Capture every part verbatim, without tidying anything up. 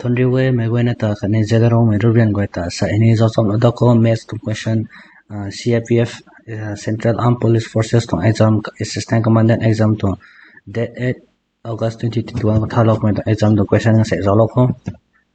Thonriu e, mei guayna ta khatni Zeliangrongmei Rubian guay ta sa ini zaucham adako maths tuang question, uh, C I P F, uh, Central Armed Police Forces tuang exam, Assistant Commandant exam tuang date eight August twenty twenty-one khou thalou kummei tuang exam tuang question ngasek zaulou khou.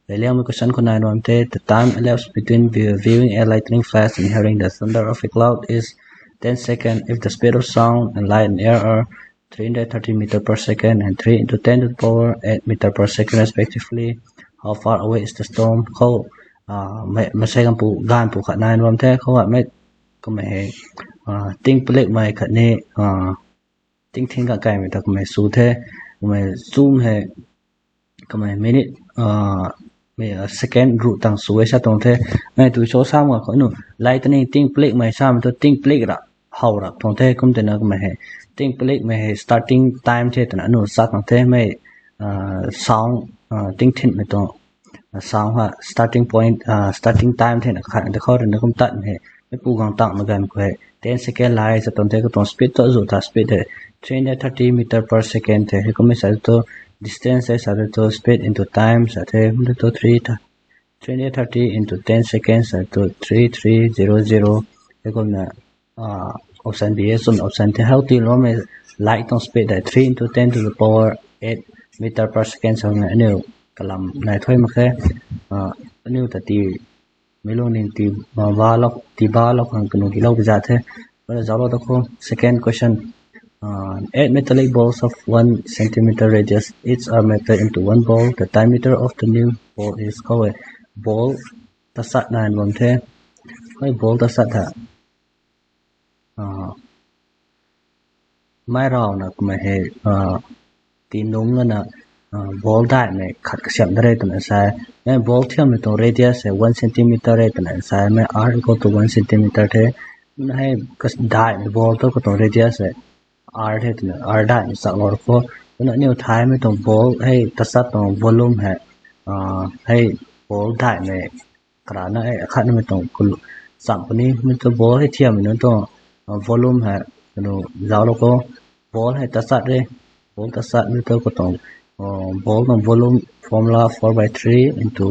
Reyliangmei question khou nai nuam the, the time elapsed between view- viewing a lightning flash and hearing the thunder of a cloud is ten seconds if the speed of sound and light and air are three hundred thirty meter per second and three into ten to the power eight meter per second respectively. How far away is the storm? Khou, ah, mei, mei second pu, ganv pu khat nai nuam the, khou a mei, kummei hei, ah, ting palik mei khatni, ah, ting thing kakaimei ta kummei su the, kummei chum hei, kummei minute, ah, mei, ah, second ruh tang su e sa tuang the. Mei tu cho sam ga khou nu, lightning ting palik mei samei tu ting palik ra, how ra tuang the, kum twna kummei hei, ting palik mei hei starting time the twna nu sa tuang the, mei, ah, sound, ah, ting thinmei tuang, ah, sound ha starting point, ah, starting time thena khat de khou rui na kum tat hei, mei pu gang tang na ganv khou hei, ten second lai sa tuang the, katuang speed tu zu ta speed hei, three hundred thirty meter per second the, hei kummei sa tu distance hei sa tu speed into time sa the, kum tu three ta, three hundred thirty into ten seconds sa tu three three zero zero, hei kumna, ah, option B e chun option the, how ti lou mei light tuang speed hei three into ten to the power eight meter per second sa na aniu kalam nai thuy mak khe, ah, aniu ta ti mei lungning ti, ah, ba lou, ti ba lou khang kanu hilou bi za the. Pada zaulou ta khou, second question. Uh, eight metallic balls of one centimeter radius, each are melted into one ball. The diameter of the new ball is, khou e, ball tasat nai bam the. Khou e, ball tasat ha, ah, mei rau na kummei hei, ah, ti nung na, ah, ball daihmei khat kasiam da re twna sa e. Mei ball thiammei tuang radius hei one centimeter re twna sa e. Mei r equal to one centimeter the. Na hei kas-, daihmei ball tu katuang radius hei r the twna, r daihmei chaklou khou. Twna aniu thaymei tuang ball hei tasat tuang volume hei, ah, hei ball daihmei karana e, akhatnamei tuang kul cham puni, mei tu ball hei thiammei nunc tuang, ah, volume hei, kanu zaulou khou, ball hei tasat re, ball tasat mei tu katuang, ah, ball tuang volume formula four by three into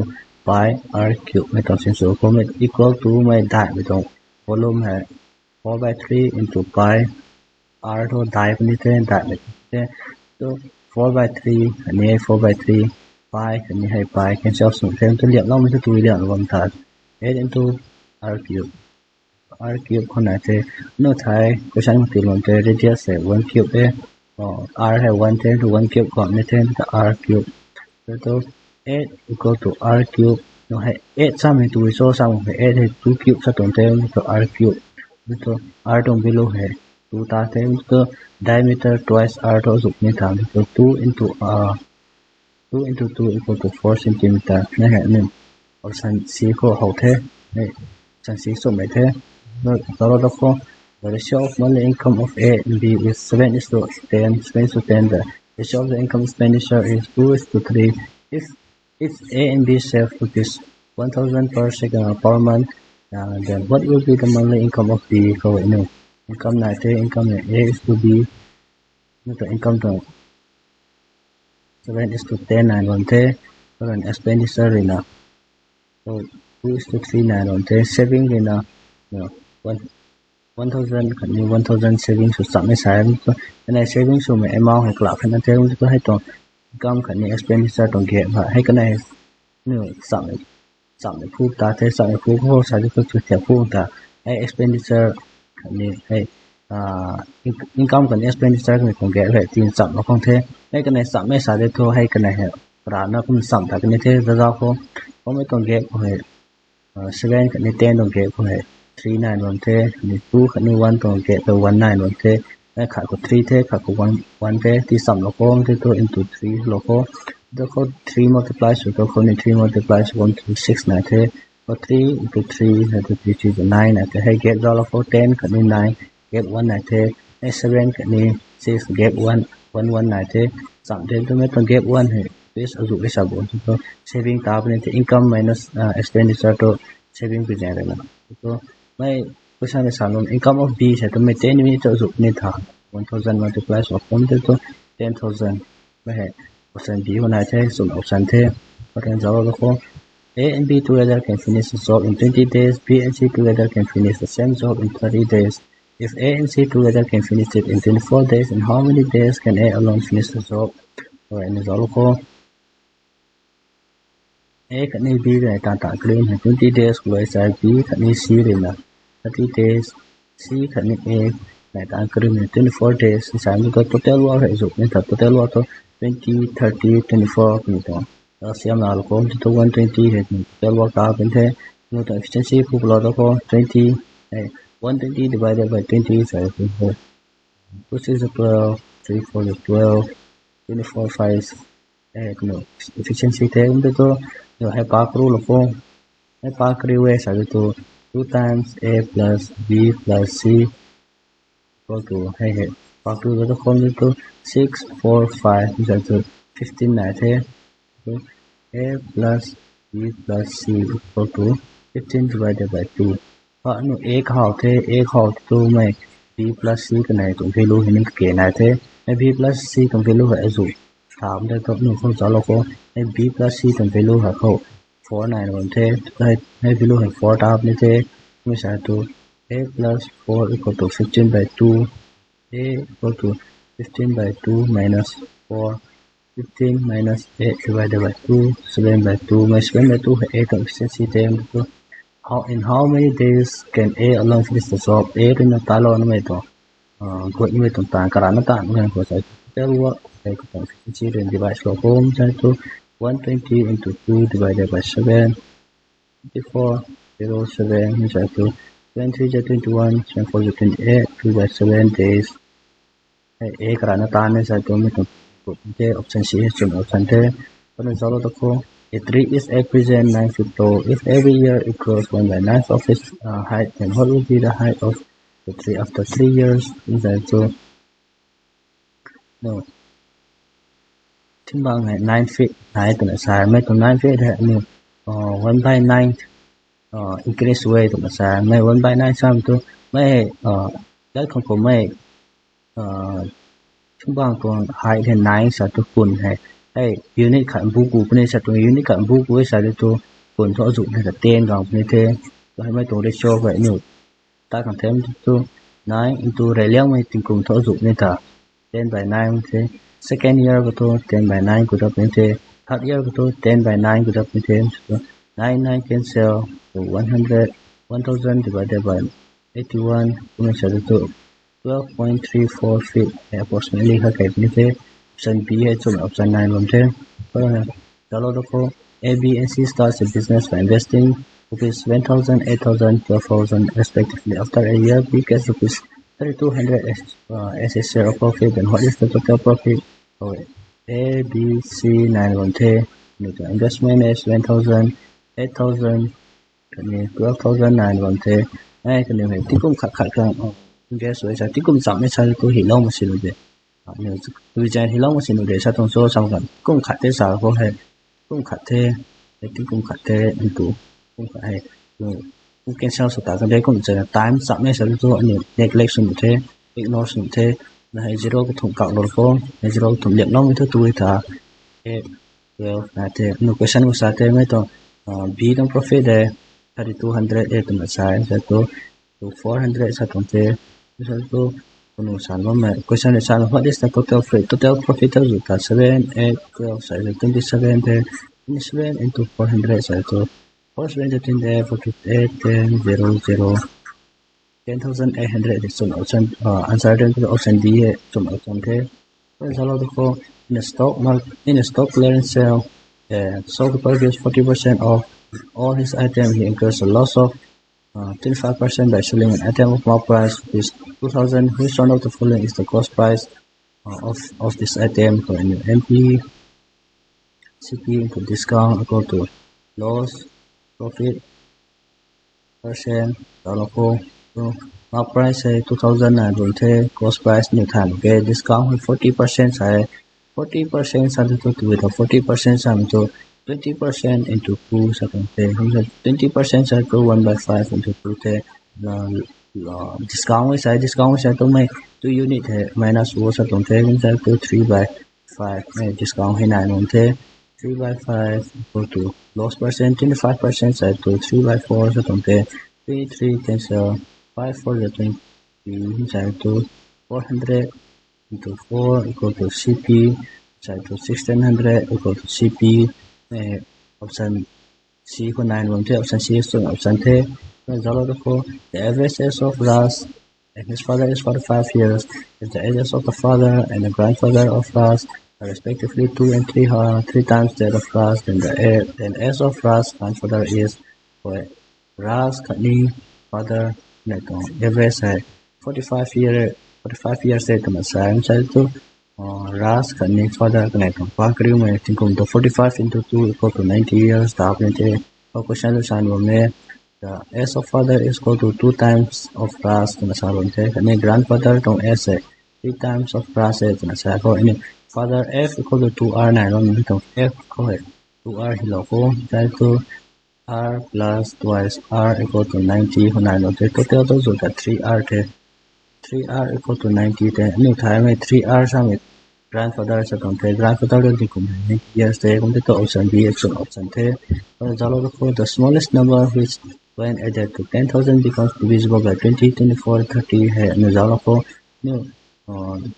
pi r cube mei tuang sinsw khou mei equal to mei daihmei tuang volume hei four by three into pi r thu dai puni the, daihmei the. Tu four by three khatni four by three, pi khatni hei pi cancel sw the, tu liamloumei thu tu liam bam tha. Eight into r cube, r cube khou nai the. Nu thai question khou ti bam the, radius hei one cube e, oh, r hei one the, tu one cube khou ni the, tu r cube. Tu eight equal to r cube. Nu hei eight samei tu so samei hei eight hei two cube sa tuang the, tu r cube. Tu r tuang value hei two ta the, tu diameter twice r thu zuk ni tha, tu two into r, two into two equal to four centimeter. Nai hei ni option C khou how the, nai option C sw mei the. Nai zaulou ta khou, the ratio of monthly income of A and B is seven is to ten, seven is to ten. The ratio of the income expenditure is two is to three. If If A and B save rupees one thousand per second or per month, uh, then what will be the monthly income of B? Khou e nu, income nai the, income hei A is to B, nu ta income tuang seven is to ten nai bam the, then expenditure rui na, so two is to three nai bam the, saving rui na, you know, one, one thousand khatni one thousand saving sw cham e sa e. Kanei saving swmei amount hei kalak khat na the, tu hei tuang income khatni expenditure tuang gap ha. Hei kanei nu cham, cham phuk ta the, cham phuk khou sa di khou chu thiak phuk ta. Hei expenditure khatni hei, ah, in-, income khatni expenditure khatni tuang gap hei tin cham lou khang the. Hei kanei cham e sa di thu hei kanei hei rana kum cham ta kani the, zaza khou. Khoumei tuang gap khou hei, ah, seven khatni ten tuang gap khou hei three nai bam the, ni two khatni one tuang gap khou one nai bam the, nai khat khou three the, khat khou one, one the, ti cham lou khou, the tu into three lou khou, the khou three multiply sw tu khou ni three multiply sw khou ni six nai the, khou three into three nai the, three three nine nai the, hei gap zauc lou khou ten khatni nine gap one nai the, hei seven khatni six gap one, one one nai the, cham the, twmei tuang gap one hei base azu e sa bam the, tu saving ta puni the, income minus, ah, expenditure tu saving pi zaeng rui na. Tu mei question e sa lum, income of B sa twmei ten ni tu azu ni tha, one thousand multiply sw khou the tu ten thousand. Mei hei option B khou nai the, chun option the. But then zalo da kho. A and B together can finish the job in twenty days. B and C together can finish the same job in thirty days. If A and C together can finish it in twenty-four days, in how many days can A alone finish the job? Alright, ni zalo kho. A khatni B rui na tan tan krim hei twenty days khou lou sa, B khatni C rui na thirty days, C khatni A rui na tan krim hei twenty-four days. Sa ni tu total work hei zuk ni ta, total work tu twenty, thirty, twenty-four ni ta. Siam na lou khou tu one twenty hei total work ta pun the. Nu ta efficiency phu lou da kho twenty, hei, one twenty divided by twenty sa pun the. Two six twelve, three four twelve, twenty-four five, eh, no, efficiency the, um, tu, no, hei pa kru lou kho, hei pa kru e sa tu, two times A plus B plus C equal to, hei, hei, pa kru lou kho tu, six, four, five, sa tu, fifteen na the, A plus B plus C equal to fifteen divided by two. Ha, nu A khou the, A khou tu mei B plus C kanei tuang value hei ning kake nai the. Hei B plus C tuang value hei azu tham de tu nu khou zalo kho. Hei B plus C tuang value hei khou four nai bam the. Hei, hei value hei four ta ni the. Mi sa tu A plus four equal to fifteen by two. A equal to fifteen by two minus four. Fifteen minus eight divided by two, seven by two. Mei seven by two hei A tuang efficiency the. How, in how many days can A alone finish the job? A rui na ta lou na mei tu, uh, gut mei tuang tan, karana tan, mei khou sa total work hei khou tuang efficiency rui divide lou kho, sa tu one twenty into two divided by seven, twenty-four, zero seven, sa tu seven three twenty-one, seven four twenty-eight, two by seven days. Hei, A karana tan ni sa tu mei tuang the, option C hei chun option the. Puna zalo da kho. A tree is at present nine feet tall. If every year it grows one by ninth of its, uh, height, then what will be the height of the tree after three years? Ni sa tu, no, thingbang hei nine feet nai twna sa, mei tu nine feet hei ni, uh, one by nine, uh, increase e twna sa, mei one by nine sa tu, mei, uh, dat khang khou mei, uh, thingbang tuang height hei nine sa tu kun hei. Hei, unit khat bu ku puni sa tu, unit khat bu ku e sa tu kun thu azu ni ta ten gang puni the. Hei mei tuang ratio hei ni ta kan them tu nine into reyliangmei tingkum thu azu ni ta ten by nine the. Second year khou tu ten by nine ku dat puni the. Third year khou tu ten by nine ku dat puni the. Nine nine cancel, so one hundred, one thousand divided by eighty-one, kumna sa tu twelve point three four feet, eh, approximately kha kai puni the. Option B hei chun option nine bam the. Zalo da kho. A, B and C starts a business by investing rupees seven thousand, eight thousand, twelve thousand respectively. After a year, B gets rupees thirty-two hundred as, uh, as a share of profit. Then what is the total profit? Oh, A, B, C nai bam the. Ni tu investment is seven thousand, eight thousand, khatni twelve thousand nai bam the. Ai kaniw hei tingkum khat khat khang, oh, invest e sa, tingkum cham e sa tu hilou ma sinu de. Aniu tu zan hilou ma sinu de sa tuang cho sam kan tingkum khat the sa kho hei. Tingkum khat the, hei tingkum khat the, into tingkum khat hei. Kum cancel sa ta kan de kum chana time cham e sa tu aniu neglect sw the, ignore sw the. Na hei zero kathumh kak lou kho, hei zero kathumh liak lou mi thu tu e ta. Hei twelve na the, nu question khou sa the mei tuang, uh, B tuang profit de thirty-two hundred e twna sa e, sa tu, tu four hundred sa tuang the, sa tu, kunu sa bam e, question sa bam, what is the total profit? Total profit ta zu ta seven, eight, twelve sa e, twenty-seven the, twenty-seven into four hundred sa tu, four seven twenty-eight, forty-eight, ten, zero, zero. Ten thousand eight hundred hei chun option, uh, answer then option D hei chun option the. Zalo da kho, in a stock market, in a stock clearance sale, uh, shopkeeper gives forty percent of all his item. He incurs a loss of, uh, twenty-five percent by selling an item of marked price is two thousand. Which one of the following is the cost price, uh, of, of this item? So, in M P, C P into discount equal to loss, profit, percent, zalo kho. So, marked price hei two thousand nai bam the, cost price ni than ke, discount hei forty percent sa e, forty percent sa tu tu with forty percent sa tu twenty percent into two sa kan the, twenty percent sa tu one by five into two the, uh, uh, discount hei sa, discount hei sa tu mei two unit hei minus wo sa tuang the, sa tu three by five, eh, discount hei nai bam the. three by five equal to loss percent twenty five percent side to three by four sa tuang the. Three three cancel, five four the twenty side to four hundred into four equal to C P side to sixteen hundred equal to C P. Option C khou nine bam the, option C is option the. Zalo the khou the average age of Raj and his father is forty-five years. If the ages of the father and the grandfather of Raj are respectively two and three, uh, three times that of Raj, then the a- then age of Raj grandfather is, Raj khatni father na tuang average hei forty-five year, forty-five years de twna sa e. Sai tu Raj khatni father kanei tuang pa kariumei tingkum tu forty-five into two equal to ninety years ta puni the. Question lu san bam e. The age of father is equal to two times of Raj twna sa bam the. Khatni grandfather tuang age hei three times of Raj e twna sa khou, aniu father F equal to two R nai bam ni tuang F khou hei two R hilou khou, sai tu R plus twice R equal to ninety khou nai bam the. Total tu zu ta three R the. Three R equal to ninety the. Aniu thaymei three R samei grandfather sa tuang the. Grandfather tu tingkum ninety years the. Kum the tu option B is option the. Zalo the khou the smallest number which when added to ten thousand becomes divisible by twenty, twenty-four, thirty hei aniu zalo khou. Aniu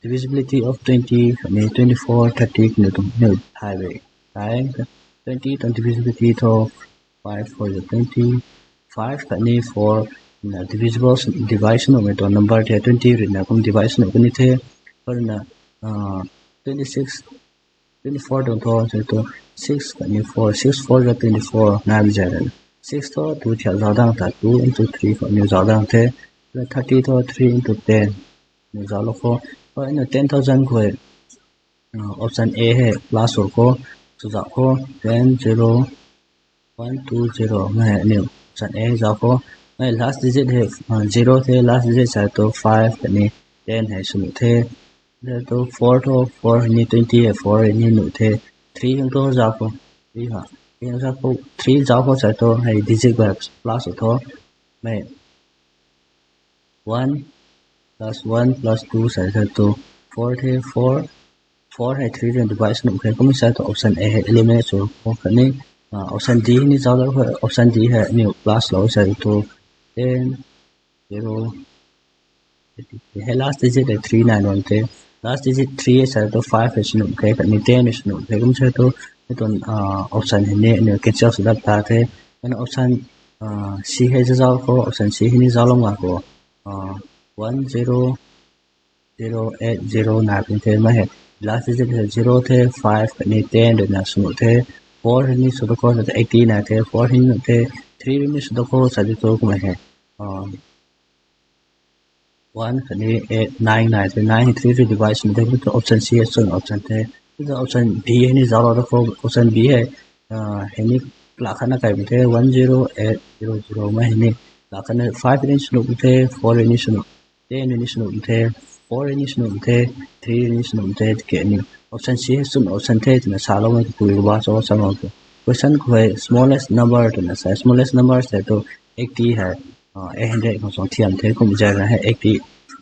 divisibility of twenty khatni twenty-four, thirty kaniw tuang aniu thay bam e. Twenty tuang divisibility thu five four the twenty, five khatni four na divisible, divide sw nuhmei tuang number the. Twenty ruina kum divide sw nuh puni the. Ruina twenty-six, twenty-four tuang thu, sai tu six khatni four, six four the twenty-four nai bam zay ruina six thu two thiak zau dang ta two into three khou aniu zau dang the. Thirty thu three into ten aniu zau lou khou. Aniu ten thousand khou option A hei plus sw khou, sw zau khou, ten zero one two zero mei hei aniu option A zau khou. Mei last digit hei zero the, last digit sai tu five khatni ten hei sw nuh the. Sai tu four thu four ni twenty hei four ni nuh the. Three hang tu zau khou, three ha, three zau khou, three zau khou sai tu hei digit guay plus sw tho. Mei one plus one plus two sai sai tu four the, four, four hei three rui divide sw nuh the. Kum sai tu option A hei eliminate sw khou khatni option D ni zau lou khou, option D hei aniu plus lou sai tu ten zero hei last digit hei three nai bam the. Last digit three sai tu five hei sw nuh the, khatni ten hei sw nuh the. Kum sai tu hei tuang option hei ni aniu cancel sw dat ta the. Khatni option C hei zau khou, option C hei ni zau lou nga khou one zero zero eight zero nai puni the. Mei hei last digit hei zero the, five khatni ten ruina sw nuh the. Four hei ni sw dat khou sa tu eighty nai the, four hei ni nuh the. Three hei ni sw dat khou sa tu kumna hei one khatni eight, nine nai the, nine hei three rui divide sw nuh the. Option C hei sw nuh option the. Option B hei ni zau lou dat khou, option B hei hei ni la khatna kai puni the, one zero eight zero zero mei hei ni la khatna five hei ni sw nuh the, four hei ni sw nuh, ten hei ni sw nuh the, four hei ni sw nuh the, three hei ni sw nuh the. Tiki aniu option C hei sw nuh option the twna saloumei tu pui kaba cho sa mak tu. Question khou hei smallest number twna sa, smallest number sai tu eighty hei eight hundred khou suang thiam the. Kum zay na hei eighty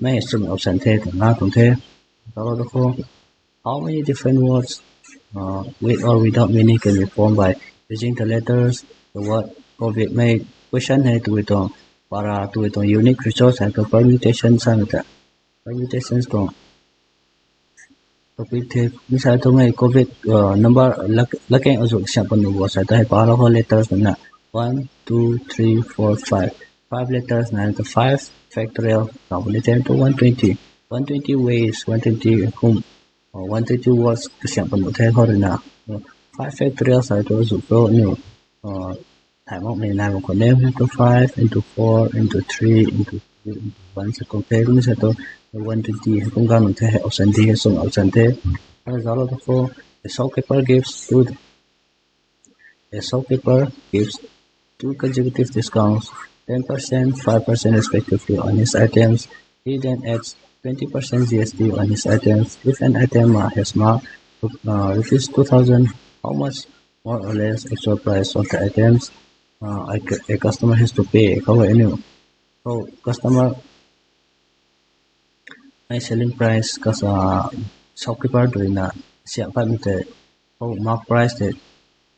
mei sw nuh option the twna tuang the. Zalo dat khou, how many different words with or without meaning can be formed by using the letters, the word COVID? Mei question hei tu tuang para tu tuang unique features hei tu permutation sa ta, permutations tuang topic the. Mei sai tu mei COVID number lakeng azu siam panu bo sai tu hei pa lou khou letters na one, two, three, four, five, five letters na tu five factorial ta puni the. Tu one twenty, one twenty ways, one twenty kum, one twenty words kasiam panu the. Khou ruina five factorial sai tu azu tu aniu thay makmei nai bam khou name tu five into four into three into two into one sa kum the. Kum sai tu one twenty hei kum ganv the. Option D hei sw nuh option the. Zalo dat khou, a shopkeeper gives two A shopkeeper gives two consecutive discounts, ten percent, five percent respectively on his items. He then adds twenty percent G S T on his items. If an item uh, has marked uh, rupees two thousand, how much more or less actual price of the items uh, a, a customer has to pay? Khou aniu, khou customer, my selling price kasa shopkeeper tu ruina siam pat mi te Khou mark price tei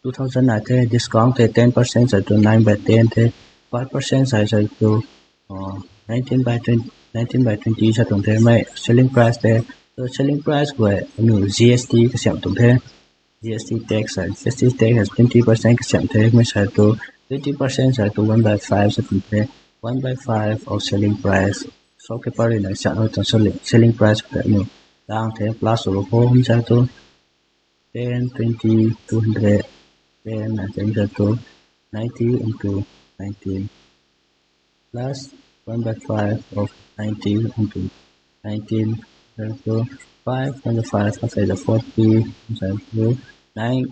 two thousand nai the, discount tei ten percent sa tu nine by ten the, five percent sa sa tu uh, nineteen by twenty, nineteen by twenty sa tuang the. Mei selling price tei, so selling price khou anu G S T kasiam tuang the. G S T tax sa, G S T tax has twenty percent kasiam the. Mei sa tu twenty percent sa tu one by five sa tuang the. One by five of selling price. Shopkeeper rui na sa na tuang selling, selling price khou anu lang the plus ru khou hum sa tu ten, twenty, two hundred, ten, and then to ninety into nineteen plus one by five of ninety into nineteen, then to five, one by five, five is forty, then to nine,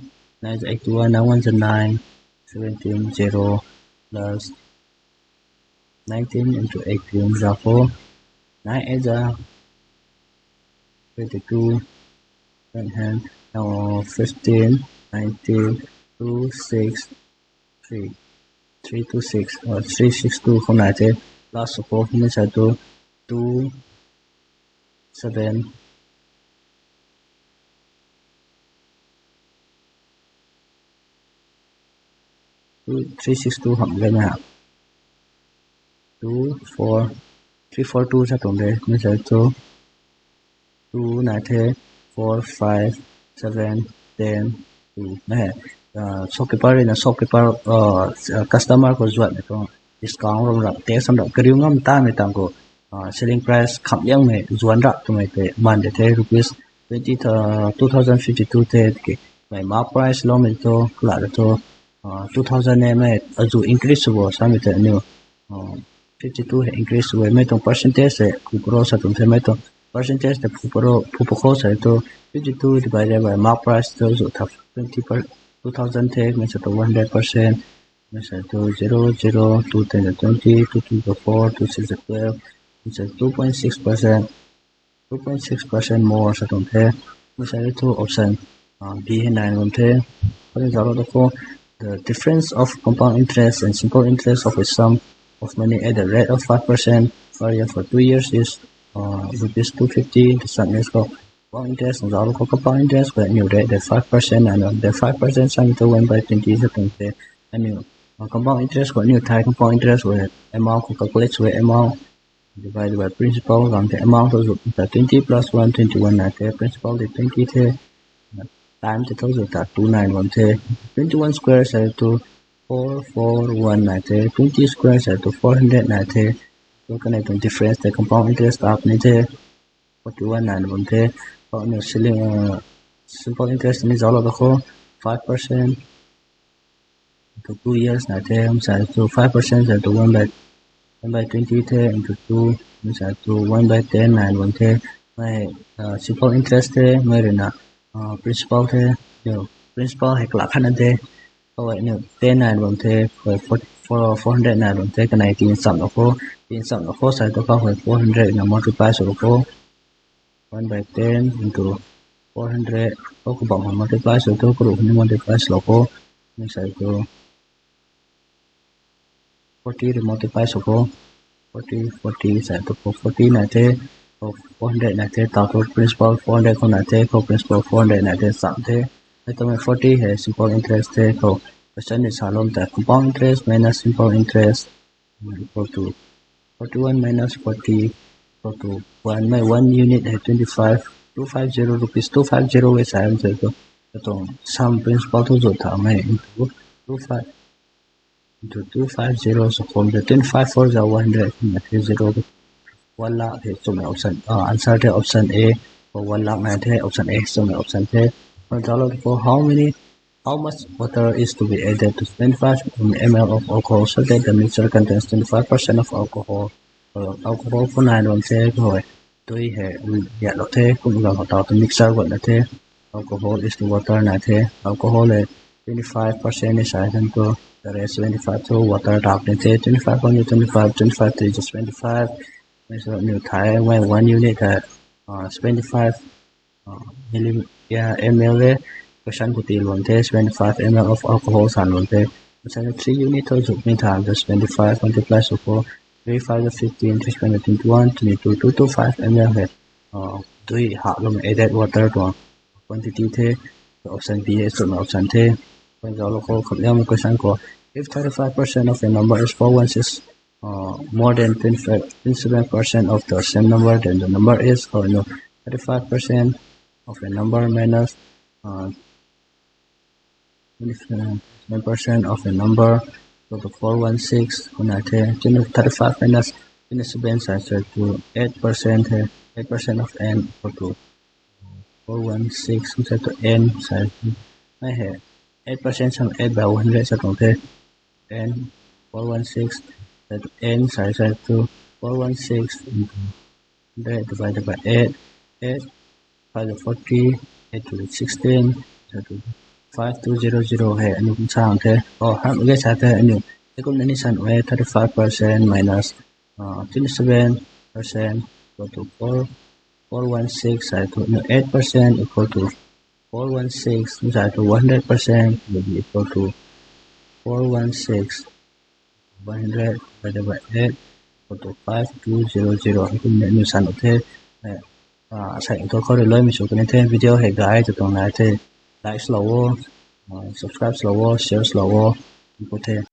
nine is eighty-one, nine one is nine, seventeen, zero plus nineteen into eighteen, zero four, nine eight is thirty-two, and then now fifteen, nineteen, two, six, three, three two six, or three six two khou nai the, plus four khou nai sa tu two, seven, two, three six two ham le na. Two, four, three four two sa tuang de, nai sa tu two nai the, four, five, seven, ten, two na he. Uh, shopkeeper na shopkeeper, uh, customer khou zuat na tuang discount ram rap, tax ram rap kariu ngam ta mei tang khou, uh, selling price kham liang mei zuan rap tu mei te man de the rupees twenty, uh, two thousand fifty-two the ki. Mei mark price lou mei tu kala de tu, uh, two thousand ne mei azu increase sw bo sa mei te aniu uh, fifty-two he increase sw e. Mei tuang percentage he phu paro sa tuang the, mei tuang percentage te phu paro, phu pakho sa tu fifty-two divided by mark price tu zu tha twenty per, two thousand the, mei sa tu one hundred percent, mei sa tu zero, zero, two ten to twenty, two two to four, two six to twelve, mei sa two point six percent, two point six percent more sa tuang the. Mei sa tu option, uh, B he nai bam the. Kani zauc lou tu khou, the difference of compound interest and simple interest of a sum of money at the rate of five percent per year for two years is, uh, rupees two fifty. The sum is called compound interest. Zauc lou khou compound interest khou aniu rate the five percent and the five percent sa mei tu one by twenty sa tuang the. Aniu, uh, compound interest khou aniu thai compound interest khou amount khou calculate sw e, amount divided by principal, gang the amount tu zu ta twenty plus one, twenty-one nai the, principal the twenty the, time the tu zu ta two nai bam the, twenty-one square sa tu four four one nai the, twenty square sa tu four hundred nai the. So kani tuang difference the compound interest ta ni the, forty-one nai bam the. Kau ni selling, uh, simple interest ni zauc lou tu khou five percent into two years nai the, mei sa tu five percent sa tu one by, one by twenty the into two, mei sa tu one by ten nai bam the. Mei, uh, simple interest the, mei rui na, uh, principal the, yo, principal he kala khat na the. Khou aniu ten nai bam the, khou four, four, four hundred nai bam the, kanei tin cham lou khou, tin cham lou khou sa tu khou four hundred na multiply sw lou khou. One by ten into four hundred, khou kabam multiply sw tu, karuh ni multiply sw lou khou, mei sa tu forty rui multiply sw khou, forty, forty sa tu khou forty nai the, khou four hundred nai the, ta tu principal four hundred khou nai the, khou principal four hundred nai the, cham the. Hei tu mei forty he simple interest the, khou question ni sa lou ta compound interest minus simple interest equal to forty-one minus forty equal to one. Mei one unit he twenty-five, two five zero rupees, two five zero e sa mei tu, katuang sum principal tu zu tha mei into two five, into two five zero sa khou the, twenty-five four za one hundred, na the zero, one lakh he chumei option, uh, answer the option A, khou one lakh nai the, option A chumei option the. Kani zauc lou tu khou how many, how much water is to be added to seventy-five milliliters of alcohol such that the mixture contains twenty-five percent of alcohol? Uh, alcohol khou nai bam the, khou tui he, um, ya lou the, kum gang khou ta tu mixture guat na the, alcohol is to water nai the, alcohol he twenty-five percent ni sa the tu, the rest seventy-five tu water dak ni the, twenty-five only twenty-five, twenty-five to just twenty-five, mei sa aniu thai, mei one unit he, uh, seventy-five uh, milli-, yeah, M L e, question khou ti luan the, seventy-five M L of alcohol sa luan the. Mei sa three unit tu zu mei tha, the seventy-five multiply sw khou, three five fifteen, three seven twenty-one, twenty-two, two two five M L he, uh, tui ha lou mei added water tuang quantity the. Option B e, chuna option the. Point zauc lou khou, khamliangmei question khou, if thirty-five percent of a number is four one six, uh, more than twenty-five, twenty-seven percent of the same number, then the number is, or no, thirty-five percent of a number minus, uh, twenty-seven percent of a number equal to four one six, kuna the, thirty-five minus twenty-seven sai sai tu eight percent the, eight percent of n equal to four one six, sai tu n sai tu, mei hei eight percent sam eight by one hundred sa tuang the, n four one six, sai tu n sai sai tu four one six into hundred divided by eight, eight five forty, eight two sixteen, sai tu five two zero zero hei aniu kum sa the. Oh, ham ge sa the aniu. Hei kum na ni san e, thirty-five percent minus, uh, twenty-seven percent equal to four, four one six, sai tu aniu eight percent equal to four one six, sai tu one hundred percent will be equal to four one six, one hundred divided by eight equal to five two zero zero. Hei kum na aniu san the. Eh, ah, sai tu khou rui luaimei sw kan the, video hei gay tu tuang nai the. Like lou o, uh, subscribe lou o, share lou o, kum the.